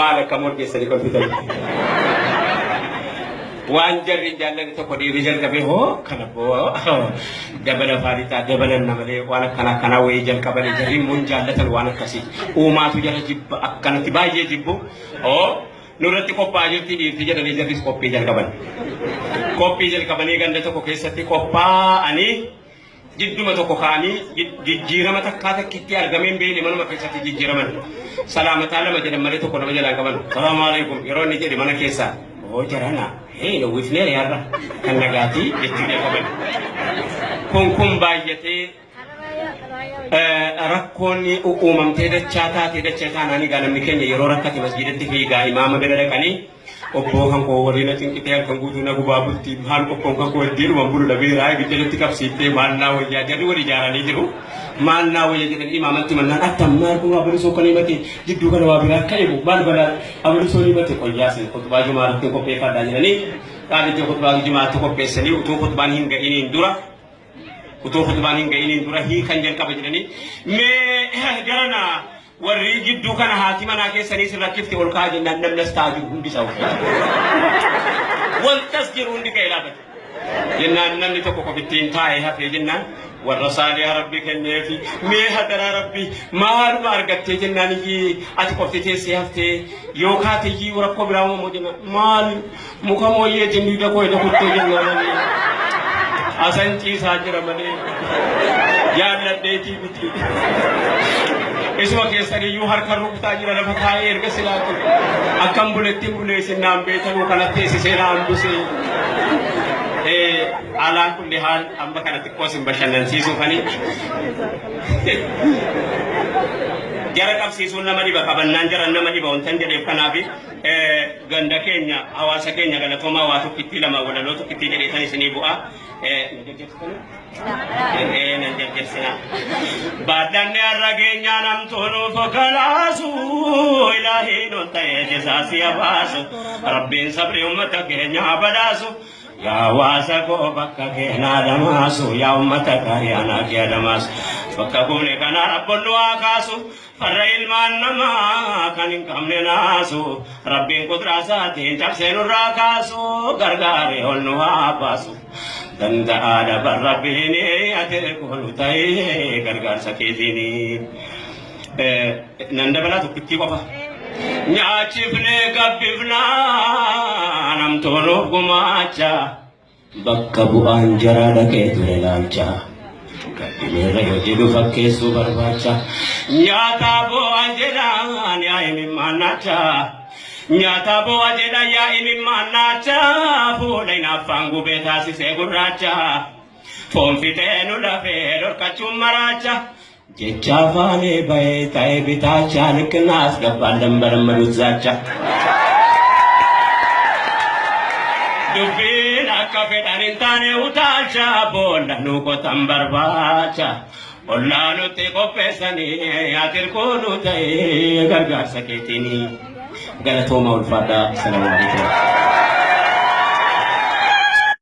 Maal akkam ol geessanii kolfitanii? Waan jarri hin jaallanne tokko dhiirri jalqabee hoo kana boo dabala faalitaa dabalanna malee waan akkana akkanaa wayii jalqabanii jarri immoo hin jaallatan waan akkasii. Uumaatu jara jibba akkanatti baay'ee jibbu hoo nurratti qophaa'aa jirti dhiirti jedhanii jarris qophii jalqaban. Qophii jalqabanii ganda tokko keessatti qophaa'anii Jidduma tokko ka'anii jijjiirama takkaa takkittii argamee hin beekne manuma keessatti jijjiiraman. Salaamataa lama jedhan malee tokko nama jalaan qaban. Salaamu alaikum yeroo inni jedhe mana keessaa. Oo jarana hee dhowwifneera yaarra kan nagaatii jechuu jalqaban. Kun kun baay'atee rakkoon uumamtee dachaa taatee dachaa taanaan egaa namni keenya yeroo rakkate masgiidatti fiigaa imaama bira dhaqanii Obboo kan koo warri na cinqitee halkan guutuu na gubaa bulti maal qophoon kan koo heddiidhuma bulu dhabeeraa ibidda natti qabsiiftee maal naa wayyaa jarri wal ijaaranii jiru maal naa wayya jedhanii imaamatti mannaan attam maal kun abalusoo kan himate jidduu kana waa biraa akka himu maal balaa abalusoo himate qoyyaa sin khutbaa jumaa irratti qopheeffadhaa jedhanii qaalitti khutbaa jumaatti qopheessanii utuu khutbaan hin ga'iniin dura utuu khutbaan hin ga'iniin dura hiikan jalqaba jedhanii mee jarana Warri jidduu kana haati manaa keessanii isin rakkifte ol ka'aa jennaan namni as taa'aa jiru hundi isaa ol ka'e. Wantas jiru hundi ka'ee dhaabate. Jennaan namni tokko qofittiin taa'ee hafee jennaan warra saaliha rabbi kenneefi mee hadaraa rabbi maaluma argattee jennaan iyyii ati qofti teessee haftee yoo kaate iyyii rakkoo biraa uumamu jennaan maal Muka mooyyeetiin dugda koo ija kuttee jennaan ani asan ciisaa jira malee jaalladheetii miti. Isuma keessaniyyuu harka rukutaa jira lafa taa'ee erga silaatu akkam bulettiin bulee isin naan beekanuu kana teessisee na hambisee. Alaa kulli haal amma kana xiqqoo isin bashannansiisuufani. Jara qabsiisuun nama dhiba qabannaan jara nama dhiba wantan jedheef kanaafi. Ganda keenya hawaasa keenya galatoomaa waa tokkittii lama walaloo tokkittii jedheetan isinii bu'a. Na jajjabsitanii? Nan jajjabsina. Baadhanne har'a keenyaa namtuu nuuf kalaasu ilaahiin ol ta'ee jisaa si baasu rabbiin sabri uummata keenyaa badhaasu. Yaa hawaasa koo bakka keenaa dhamaasu yaa uummata gaarii anaa kee dhamaasu bakka gubne kana rabboon nu haa kaasu. Farra ilmaan namaa kan hin qabne naasu Rabbiin qudraa isaatiin cabsee nurraa kaasu gargaaree ol nu haa baasu. Danda'aadha bar Rabbiin ati koolu ta'ee gargaarsa keetiin. Nan dabalaa tokkittii qofa. Nyaachifnee gabbifnaa namtuu nuuf gumaacha. Bakka bu'aan jaraa dhaqee ture laalcha. Gaddineerra yoo jedhu fakkeessuu barbaacha. Nyaataa boo'a jedhaan yaa imimmaan naacha. Nyaataa boo'a jedhaan yaa imimmaan naacha. Fuula hinaaffaan gubee taasisee gurraacha. Foon fixee nu lafee dhorkachuun maraacha. Jecha afaanii bahee ta'e bitaacha likkina as gabbaan barammadut zaacha. Dubbiin akka fedhan hin taane utaalcha boolla nu qotan barbaacha. Ollaa nutti qopheessanii atirkuu nu ta'ee gargaarsa keetiini. Galatooma ulfaadhaa. Salaamu alaikum.